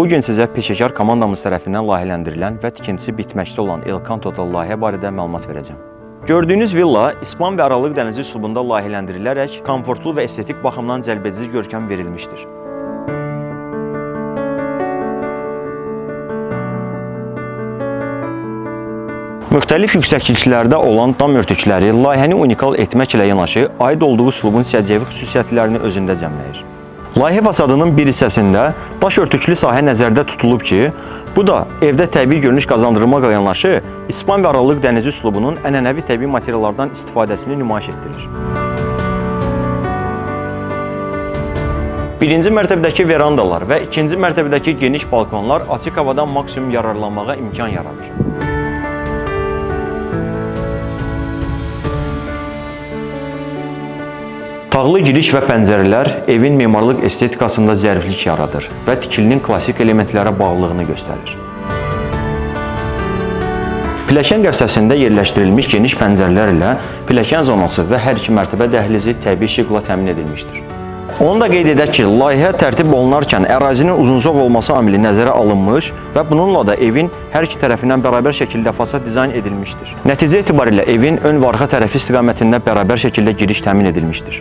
Bu gün sizə peşəkar komandamız tərəfindən layihələndirilən və tikintisi bitməkdə olan Elkanto adlı layihə barədə məlumat verəcəm. Gördüyünüz villa İspan və Aralıq dənizi üslubunda layihələndirilərək komfortlu və estetik baxımdan cəlbedici görkəm verilmişdir. Müxtəlif yüksəkliklərdə olan dam örtükləri layihəni unikal etməklə yanaşı, aid olduğu üslubun səciyyəvi xüsusiyyətlərini özündə cəmləyir. Layihə fasadının bir hissəsində daş örtüklü sahə nəzərdə tutulub ki, bu da evdə təbii görünüş qazandırmaqla yanaşı, İspan və Aralıq dənizi üslubunun ənənəvi təbii materiallardan istifadəsini nümayiş etdirir. Birinci mərtəbədəki verandalar və ikinci mərtəbədəki geniş balkonlar açıq havadan maksimum yararlanmağa imkan yaradır. Tağlı giriş və pəncərələr evin memarlıq estetikasında zəriflik yaradır və tikilinin klassik elementlərə bağlılığını göstərir. Pilləkən qəfəsəsində yerləşdirilmiş geniş pəncərələr ilə pilləkən zonası və hər iki mərtəbə dəhlizi təbii işıqla təmin edilmişdir. Onu da qeyd edək ki, layihə tərtib olunarkən ərazinin uzunsov olması amili nəzərə alınmış və bununla da evin hər iki tərəfindən bərabər şəkildə fasad dizayn edilmişdir. Nəticə etibarilə evin ön və arxa tərəfi istiqamətində bərabər şəkildə giriş təmin edilmişdir.